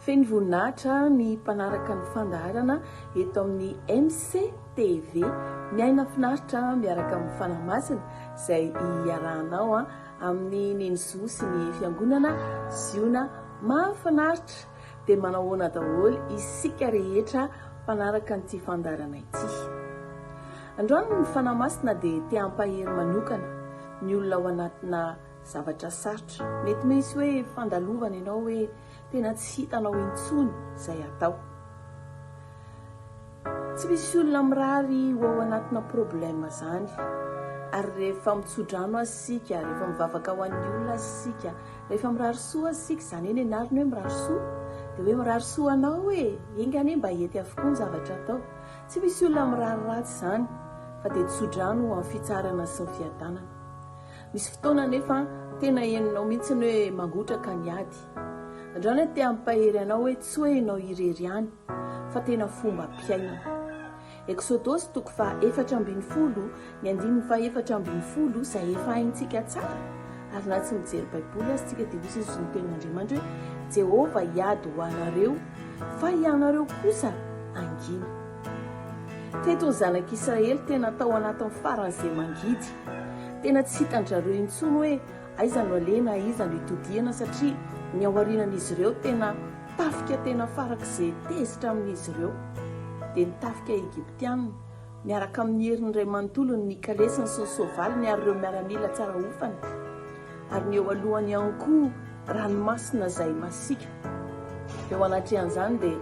Feno voninahitra ny mpanaraka ny fandaharana eto amin'ny MCTV. Miaina finaritra miaraka amin'ny Fanahy Masina izay iarahanao amin'ny Neny Zo sy ny Fiangonana Ziona Mahafinaritra. Dia manahoana daholo isika rehetra mpanaraka an'ity fandaharana ity. Androany ny Fanahy Masina dia te hampahery manokana ny olona ao anatina zavatra sarotra. Mety misy hoe fandalovana ianao hoe tena tsy hitanao intsony izay atao. Tsy misy olona mirary ho ao anatina problème zany. Ary rehefa mitsodrano aza isika, rehefa mivavaka ho an'ny olona aza isika, rehefa mirary soa aza isika, izany hoe nenariny hoe mirary soa, dia hoe mirary soa anao e, enga anie mba hety avokoa ny zavatra atao. Tsy misy olona mirary ratsy izany, fa dia tsodrano ho amin'ny fitsaharana sy ny fiadanana. Misy fotoana anefa tena henonao mihitsy ny hoe mangotraka ny ady. Androany aho te hampahery anao hoe tsy hoe ianao irery ihany fa tena fombam-piainana. Eksodosy toko faha 14 ny andininy faha 14 izay efa haintsika tsara ary na tsy mijery baiboly aza tsika dia hoy izy ny tenin'Andriamanitra hoe Jehovah hiady ho anareo fa ianareo kosa hangina. Teto ny zanak'Israely tena tao anatin'ny faran'izay mangidy. Tena tsy hitan-dRareo intsony hoe aiza no aleha na iza no itodihana satria ny ao aorianan'izy ireo tena tafika tena farak'izay tezitra amin'izy ireo. Dia ny tafika Egyptiana, miaraka amin'ny heriny iray manontolo, ny kalesiny sy ny soavaliny ary ireo miaramila tsara hofana. Ary ny eo alohany ihany koa ranomasina izay masiaka. Eo anatrehan'izany dia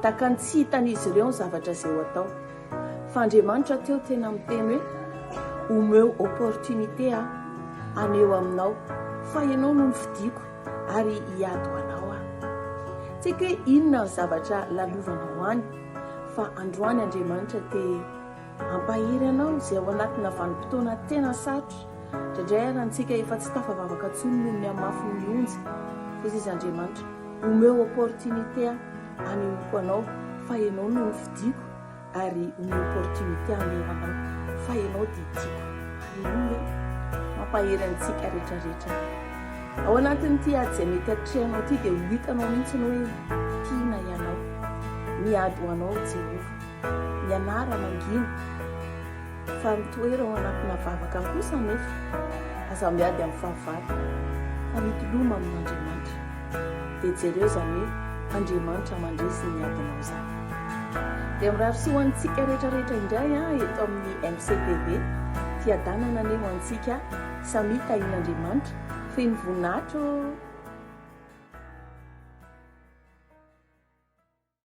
tahaka ny tsy hitan'izy ireo ny zavatra izay ho atao. Fa Andriamanitra teo tena miteny hoe omeo opportunité aho haneho aminao fa ianao no nofidiko ary hiady ho anao aho. Tsy haiko hoe inona ny zavatra lalovanao any fa androany Andriamanitra te hampahery anao izay ao anatina vanim-potoana tena sarotra. Indraindray ary antsika efa tsy tafavavaka intsony noho ny hamafin'ny onja. Hoy izy Andriamanitra, omeo opportunité aho hanehoako anao fa ianao no nofidiko ary omeo opportunité haneho anao fa ianao dia tiako. Alléluia. Mampahery antsika rehetra rehetra. Ao anatin'ity ady izay mety atrehanao ity dia ho hitanao mihitsy ny hoe tiana ianao. Miady ho anao Jehovah. Mianara mangina. Fa mitoera ao anatina vavaka kosa anefa. Aza miady amin'ny fahavalo fa mitoloma amin'Andriamanitra. Dia jereo izany hoe Andriamanitra mandresy ny adinao izany. Dia mirary soa ho antsika rehetra rehetra indray eto amin'ny MCTV. Fiadanana anie ho antsika. Samia tahian'Andriamanitra. Feno voninahitra ô!